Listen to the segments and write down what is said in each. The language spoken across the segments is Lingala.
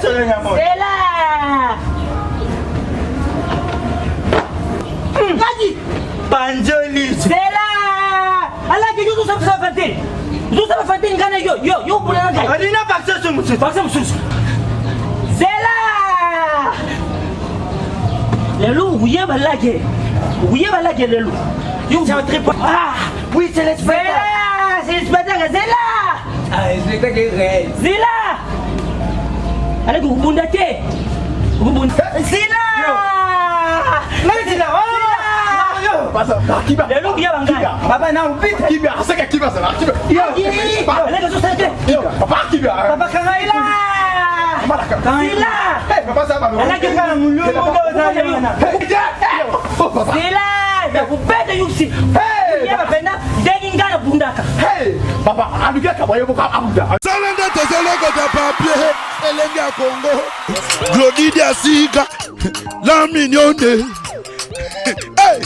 Zela! Ngaji! Panjoli! Zela! Alaki yo tozosala fantine! Tozosala fantine ngai na yo, yo, yo obuna na ngai. Alina bakisa so mosusu. Bakisa mosusu. Zela! Lelo okoyeba lake. Okoyeba lake lelo. Yo C'est un tripod. Ah! Oui, c'est le spectacle. Zela! C'est le spectacle, Zela! Ah, le spectacle est réel. Zela! Alaki okobunda te. Okobunda. Zela! Ngai zela. Lelo okoyeba ngai. Papa na vite. Kibia, asaka kibia sana, kibia. Alaki ozosala te. Papa kibia. Papa kangaila. Zela! Hey, papa ça va. Alaki Kaka mulungu nde ozali wana. Oh papa. Zela! Nakobeta yo si. Hey! Oyeba pena ndenge ngai nabundaka. Hey, papa, aluka kabaye boka abuda. Sala nde tozolokota papier elenge ya Congo Glody Diasika la mignonne hey!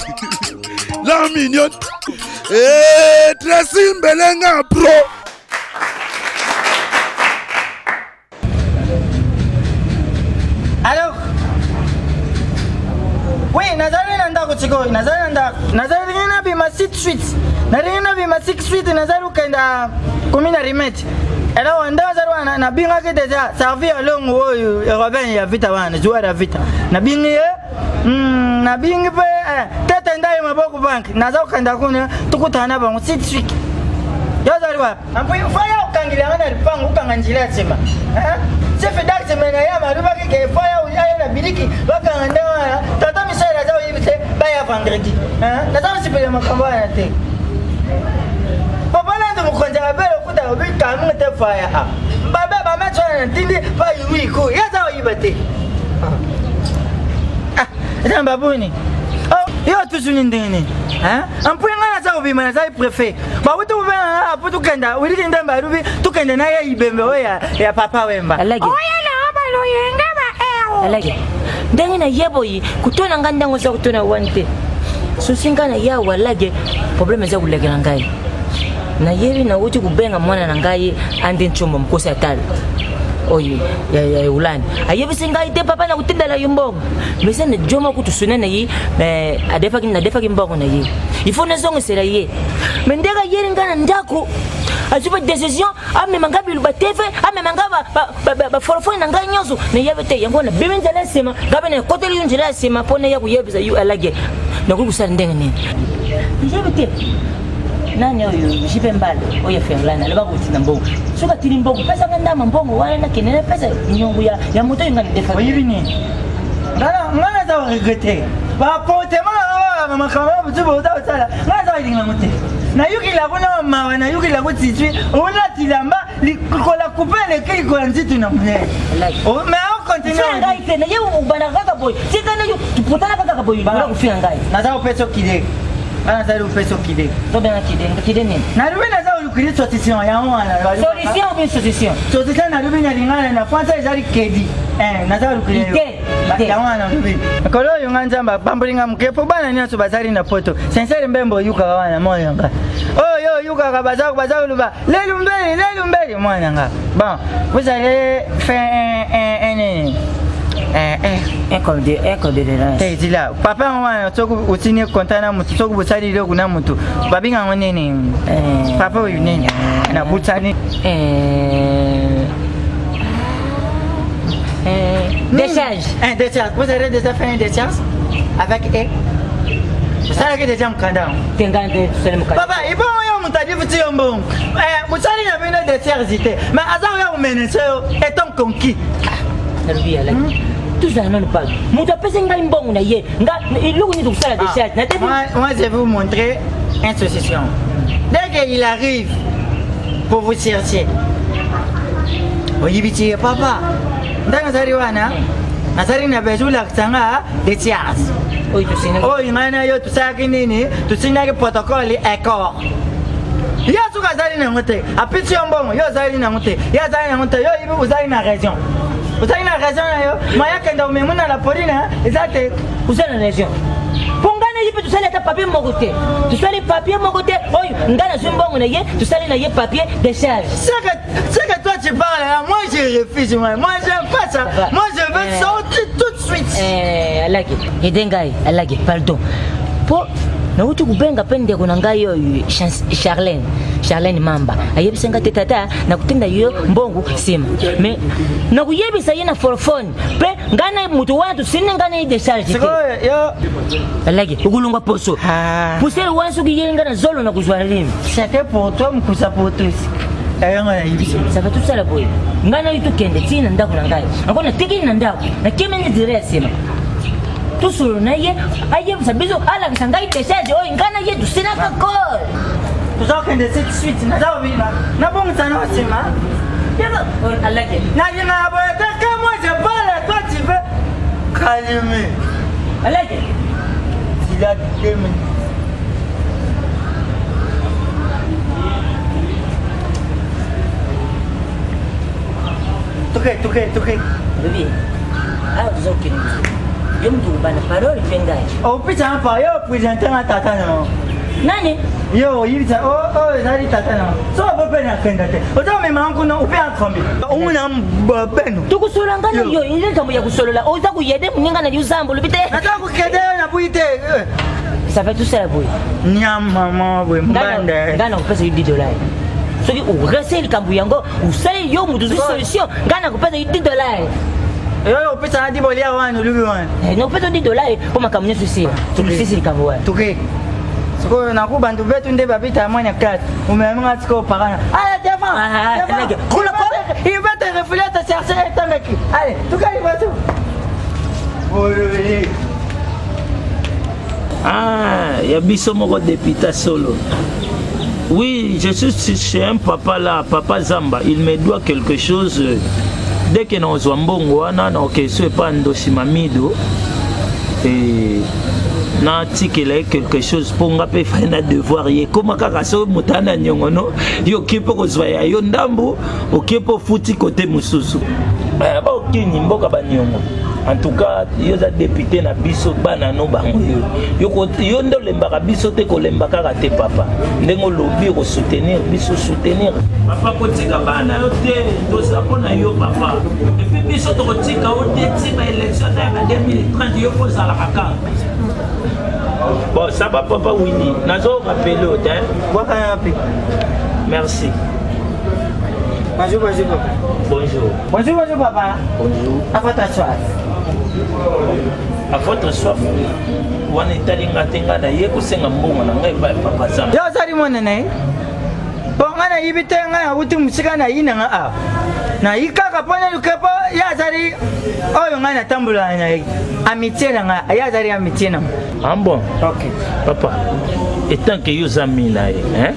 la mignonne hey, Tracy Mbelenga pro Alors Oui, nazali na ndako sikoyo, nazali na ndako. Nazali lingi nabima six suite. Nalingi nabima six suite, nazali kokenda komi na rimete. Alors nde azali wana nabingaki deja servi ya longo oyo Robin ya vita wana, joueur ya vita. Nabingi ye nabingi mpe eh, tete ndai maboko bank naza kokenda kuna tokutana na bango six suite. Yo ozali wapi? Ampui faya okangela nga na lipango okanga nzela ya nsima chef d'arme na ye alobaki ke faya aya na biliki bakanga nde wana tata misala aza oyebi te baya vendredi naza kosepela makambo wana te papa nando mokonzi abele okuta obi kamunga te faya babe bameti wana na ntindi bayuiko ye aza oyiba te eza babuni yo tusuni ndenge nini ampui ngai naza kobima nazali préfet bawuti kobenga nga apo tokenda wiliki ndembe alobi tokende na ye ibembe oyo ya papa wemba Alaki. Oyo na baloyenga ba ero. Alaki. Ndenge na ye boye kotuna ngai ndenge oza kotuna wani te susi ngai na yawe alage problème eza kolekela ngai nayebi nauti kobenga mwana na ngai ande ncombo mokosi atala oyo ya ya Hollande ayebisi ngai te papa nakotindela yo mbongo mais eza na jo moko tosone na ye eh, adefaki nadefaki mbongo na ye il faut nazongisela ye mais ndenge ayeli ngai na ndako azwi mpe décision amema ngai biluba tv amema ngai baforofoni na ngai nyonso nayebi te yango nabimi nzela ya nsima ngai mpe nakoteli yo nzela ya nsima mpo naya koyebisa yo alage nakoki kosala ndenge nini nayebi te nani oyo jipe mbala oyo ya ferlane alobaka kotinda mbongo soki atindi mbongo pesanga ndama mbongo wana nakende napesa nyongo ya moto oyo ngai nadefa oyebi nini ngai naza koregrete baportement nanga makambo ya butu boza kosala ngai naza kolinga yango te nayokela kuna mawa nayokela ko titui olati elamba likola kupe eleki likola nzitu na monene mais okontinue ngai te naye obanda kaka boye tika nayo topotana kaka boye ola kofina ngai naza kopesa okide ngai nazali kopesa okide tobenga kide kide nini nalobi naza kolukili solution yango wana solution ou bien solution solution nalobi na lingala na français ezali kedi naza kolukili Ide. yango wana nalobi kolo oyo nga nzambe apamboli nga moke mpo bana nyonso bazali na poto sincere mbembo oyukaka wana mwana nga oyo oyukaka baza baza koloba lelu mbeli lelu mbeli mwana nga bon vous allez faire un nini un code de relance te zila papa yango wana soki otini konta na motu soki bosali eloko na motu babenga yango nini papa oyo nini nabutani Décharge. Un décharge. Vous avez déjà fait un décharge avec E osalaki deja mokanda yango te ngai nde tosali mokanda papa ebongo yo moto adifuti yo mbongo mosali na bino décharge te mais aza koya komenese yo etant conquis nalobi yalaki tozala nano page moto apesi ngai mbongo na ye nga eloko nini tokosala décharge na Moi, moi, je vais vous montrer une solution. Dès qu'il arrive pour vous chercher, oyebi ti ye papa ntango azali wana nazali na besoin olakisa nga décharge oyo tosengaki oyo ngai na yo tosalaki nini tosindaki protocole accord ye soki azali nango te apesi yo mbongo yo ozali nango te ye azali nango te yo oyebi ozali na raison ozali na raison na yo maya kenda omemu na la polina eza te oza na raison mpo ngai nayebi mpe tosali ata papier moko te, tosali papier moko te. Oyo ngai nazwi mbongo na ye, tosali na ye papier de charge. Ce que toi tu parles là, moi je refuse, moi. Moi j'aime pas ça. Moi je veux sortir tout de suite. Eh, alaki ede ngai, alaki pardon, mpo nauti kobenga mpe ndeko na ngai oyo Charlene, Charlene Mamba, ayebisi ngai te: "Tata, nakotinda yo mbongo nsima." Mais nakoyebisa ye na forfone mpe ngai na moto wana tosini ngai na ye décharge te. Sikoyo yo Alaki okolongwa poso Ah. poussière wana, soki yeli ngai na zolo na kozwa nini? Chacun pour toi, mkusa pour tous. Ayango na yebisi. Sava, tosala boye: ngai nayi tokende ntina na ndako na ngai anko, natekeli na ndako, nakemeni dire ya nsima, tosolo na ye, ayebisa biso, alakisa ngai décharge oyo ngai na ye tosinaka kor. Tozokende tout de suite. Nazobima. Nabongisa na nsima. Alaki. Nalinga boye te. Quand moi je parle, toi tu veux calmer. Alaki. Il a 2 minutes. Toke, toke, toke. Lobi awa tozokende, yo moto kobanda parole mpe ngai. Opesa mpa yo présente nga tata na yo. Nani? Yo oyibisa oyo ezali tata na so opo mpe nakenda te, ozomema kuna ope akombi omona beno. Tokosolola ngai na yo, eza likambo ya kosolola. Oza koyede moninga na yo zambo olobi te. Naza kokende yo na bui te. Ça fait tosala boye. Nyama moko boye mbanda. Ngai nakopesa yo 10 dollar soki orese likambo yango osali, yo moto ozwi solution. Ngai nakopesa yo 10 dollar. Yo opesa na dibolia wana, olubi wana. Nakopesa yo 10 dollar mpo makambo nyonso esila, tokosisi likambo wana. Toke sikoyo naku bantu betu nde babita mwana classe, omeminga sikoyo parana. Allez, devant! Ah, devant. Lege. Il va te refouler, te chercher etangaki. Allez, tuka liboso. Bolobeli. Ah, ya biso moko député solo. Oui, je suis chez un papa là, papa Zamba. Il me doit quelque chose. Dès que nazwa mbongo wana, na okesio epa Ndosi Mamido et natikela ye quelque chose, mpo nga mpe efai na devoir ye. Ekóma kaka soki moto ana niongono, yo okie mpo kozwa ya yo ndambu, okie mpo ofuti kote mosusu. Eh, baokini mboka baniongo. En tout cas, yo oza député na biso, bana no bango yo. Yo nde olembaka biso te, kolemba kaka te papa. Ndenge olobi okosoutenir biso, soutenir papa, kotika bana yo te, toza mpo na yo papa. Et puis biso tokotika yo te ti baélection ata ya ba 2030, yo mpo ozalaka kaka. Bon, ça va papa Winnie, nazo rappeler yo te. Bwaka ya mpe. Merci. Bonjour, bonjour papa. Bonjour. Bonjour, bonjour papa. Bonjour. À votre soif. À votre soif wana etali nga te. Nga na ye kosenga mbongo na ngai epai ya papa Zamba. Yo ozali mwana na ye? Mpo ngai nayibi te, ngai nawuti mosika, nayi na nga awa, nayi kaka mpo naluka, mpo ye azali oyo ngai natambolaka na ye, amitié na ngai, ye azali amitié na ngai. Ah bon? Ok. Papa, etant que yo oza mi na ye, hein?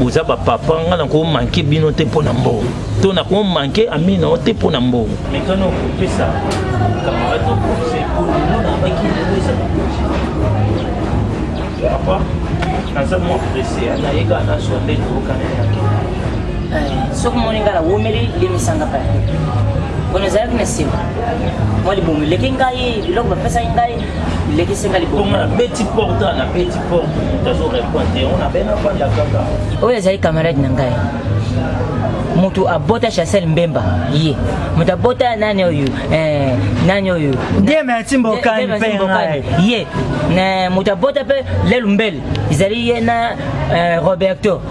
Boza bapapa, nga nakomanke bino te mpo na mbongo, to nakomanke ami na yo te mpo na mbongo. Mekano kopesa camarade no conseil mpo lelo nabaki, lelo eza papa, naza mwa pressé, naye kaka nazwa nde tokokana yake. Soki omoni ngai nawomeli, limisanga pale mpona ezalaki na nsima mwa libumu eleki ngai, biloko bapesaki ngai elekisi ngai libumu. Bongo nabeti porte, nabeti porte, moto azorépondre te, ona be navanda kaka. Oyo ezali camarade na ngai, moto abota Chancel Mbemba, ye moto abota nani oyo, nani oyo? Dieu merci, mbokani mpe ngai. Ye na moto abota mpe lelu mbele ezali ye na Roberto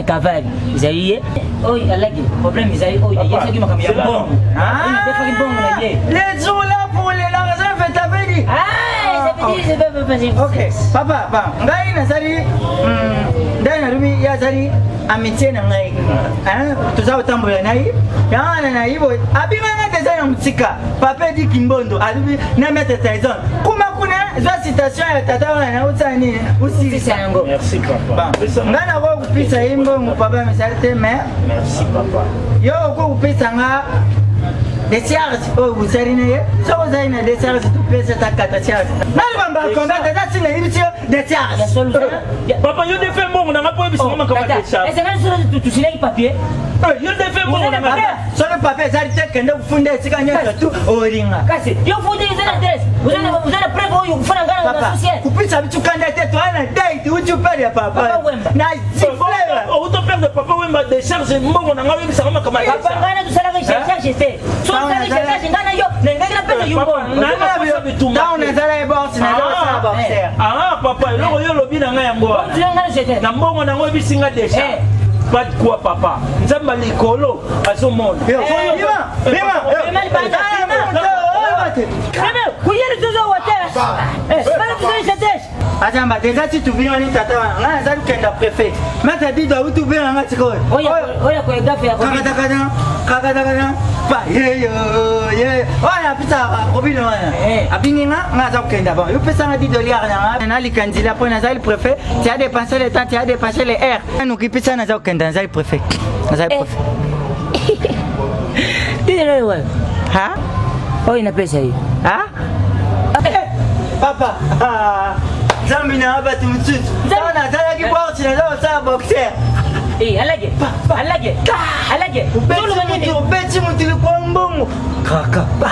Cavalli, ezali ye oyo alaki problème, ezali oyo ayebisaki makambo ya mbongo, oyo adefaki mbongo na ye. Les jours là pour les l'argent fait t'avais dit. Ah, ça veut dire, c'est pas Ok, papa, ba, ngai nazali ngai nalobi ye azali amitié na ngai. Hein, toza kotambola na ye, yango wana na ye boye abimanga deja na mosika. Papa Edi Kimbondo alobi na maître Tyson kuma kuna, zwa citation ya tata wana nauta nini usilisa yango. Merci papa. Bon, ngai nakoki kopesa ye mbongo papa misali te, mais Merci papa. Yo okoki kopesa nga décharge oyo bosali na ye. Soki ozali na décharge, topesa ta kata charge nalibamba contact eza ntina yebisi yo décharge. Papa, yo defe mbongo nanga mpo oyebisanga makambo ya décharge. Ezalaki tusilaki papier. Yo nde fe mbongo na ngai. Soki papa ezali te, kende kofunda esika nyonso tu olinga. Kasi yo fundi eza na adresse, oza na preuve oyo kofunda ngai na social. Kupisa bitu kanda te, toa na date uti upele ya papa. Na zifleur. Outo perdre Papa Wemba décharge mbongo na ngai oyebisaka makambo ya papa. Ngai na tosalaka décharge te. Soki osali décharge ngai na yo nalingaki napesa yo mbongo. Ntango nazala ye boxe, nazala boxer. Ah papa, eloko yo olobi na ngai yango wana. Na mbongo na ngai oyebisi ngai décharge. Pas de quoi papa. Nzambe likolo azomona. Azamba deja ti tubinga ni tata wana ngai nazali kokenda préfet maître dido auti obenga nga sikoyo kakatakata kakatakata pa yeyo yeyo wana apesaka robino wana abingi nga nga aza kokenda bon yo pesanga dido liare na nga nalika nzela mpo nazali préfet tu as dépensé le temps, tu as dépensé le air. Noki pesa naza kokenda, nazali préfet. Nazali eh. préfet. Tindelo oyo. Ha? Oyo napesa ye. Ha? Eh, papa. Ah. Nzambe na bato mosusu. Ntango nazalaki boxe, naza kosala boxer. Eh, alage. Alage. Alage. Obeti motu likolo mbongo. Kaka pa.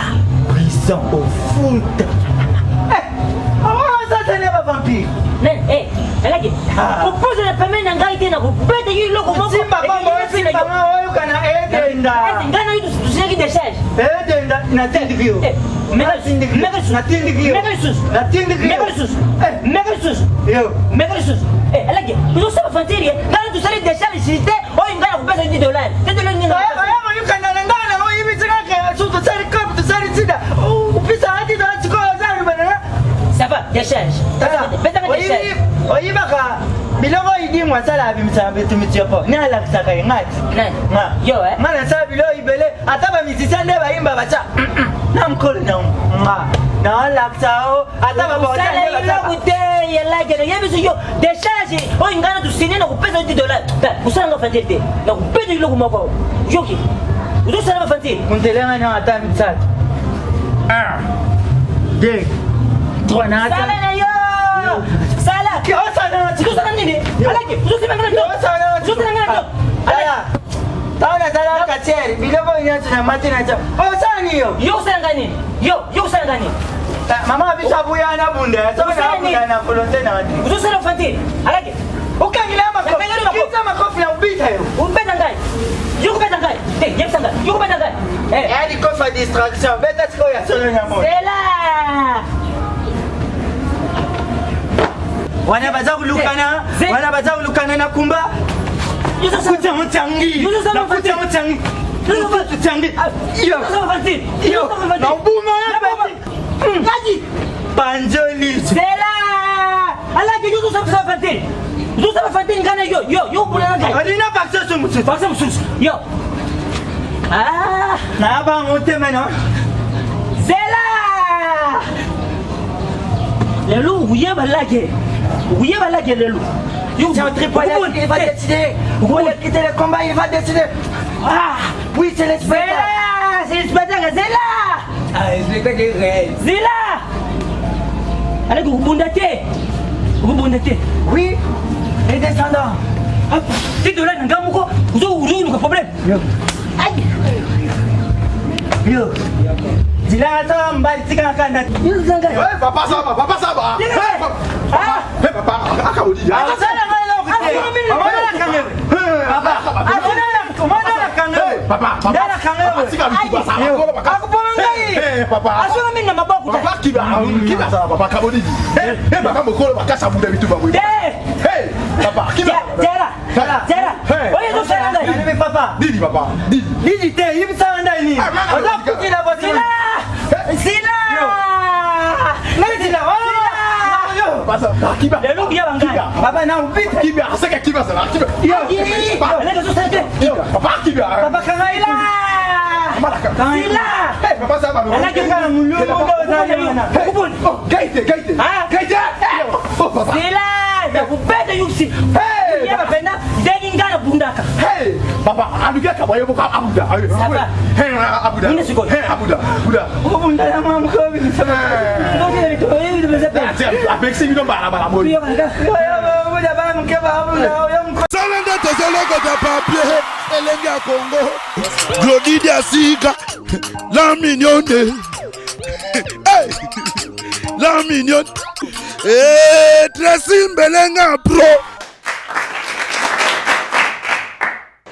Prison ofuta. Sasa ba vampire. Nani? Eh, alaki. Kopoza na pembeni na ngai te na kobeta yo eloko moko. Simba bango, simba bango oyoka na edenda. Ngai na yo tosilaki décharge. Edenda natindiki yo. Natindiki yo. Natindiki yo. Meka lisusu. Natindiki yo. Meka lisusu. Meka lisusu. Yo. Meka lisusu. Eh, alaki. Ozosala fantiri. Ngai tosali décharge te oyo ngai nakopesa 10 dollars. 10 dollars nini? Oya koyoka na ngai na oyebisi kaka so tosali cop tosali sida. Opesa 10 dollars sikoyo oza loba. Ça va, décharge. Pesa décharge. Oyibaka biloko oyo idingo asala abimisaka betumitioko ne alakisaka ye ngai Nani? Yo eh? Nga nasala biloko ibele ata bamisicien nde bayimba batya na mokolo na nga naalakisa o ata babosala eloko te yalaki nayebiso yo décharge oyo ngai na tosine na kopesa yo 10 dollar kosala nga fantile te na kopesa eloko moko yoki ozosala bafantile kuntelenga na ata misato 1 2 3 na sala na yo sala ozosala nini alaki ozosala nga na to ozosala nga na to Ntango nazala katiere biloko nyonso na mati na tia osala nini yo yo kosala nga nini yo yo kosala nga nini mama biso abuya na bunda soki nabunda na volonté na te ozosala fantile alaki okangela makofi makofi na obita yo obeta ngai yo kobeta ngai te yebisa ngai yo kobeta ngai eya likofi ya distraction beta sikoyo ya solo na moi zela wana baza kolukana wana baza kolukana na kumba kutia motiangi nakutia motiangi motiangi yo na obuma ya peti panjoli zela alaki yo tozosala fantile tozosala fantile ngai na yo yo yo obuna na ngai alina bakisa so mosusu bakisa mosusu yo ah na bango te mena zela lelo okoyeba lake okoyeba lake lelo. C'est un tripolet, il va décider. Vous voulez quitter le combat, il va décider. Ah, oui, c'est le spectacle. C'est le spectacle, c'est là. Ah, le spectacle est réel. C'est là. Allez, vous bondez. Vous bondez. Oui, les descendants. Hop, t'es de là, Ngamoko. Vous avez un problème. Yo. Aïe. Yo. Dis-là, attends, mbali, tika kanda. Ouais, papa, ça va, papa, ça va. Ah, hey, papa, akaodi. Papa, papa, asonga mingi na maboko papa kiba kiba sala papa kabodi eh eh papa mokolo bakasa bunda bitu ba eh papa kiba jara jara oyo ezosala ngai papa didi papa didi didi te yebisaka ngai nini oza kutila bosila sila ngai sila lelo biya bangai papa na ubita kiba asaka kiba sala kiba papa kiba papa kanga ila sila papa ça va alaki kana mulungu ndo ozali wana gaite gaite gaite oh papa sila nakubeta yusi yeba pena ndenge ngai nabundaka papa aluki akaba yo moko abuda abuda Nini sikoyo? Abuda abuda obunda na mwa mokobi apekisi bino balabala boye oyo buda bana moke babuda oyo Sala nde Tozolokota papier elenge ya Congo. Glodidi asika la mignonne. Hey! La mignonne. Eh, Tracy Mbelenga pro.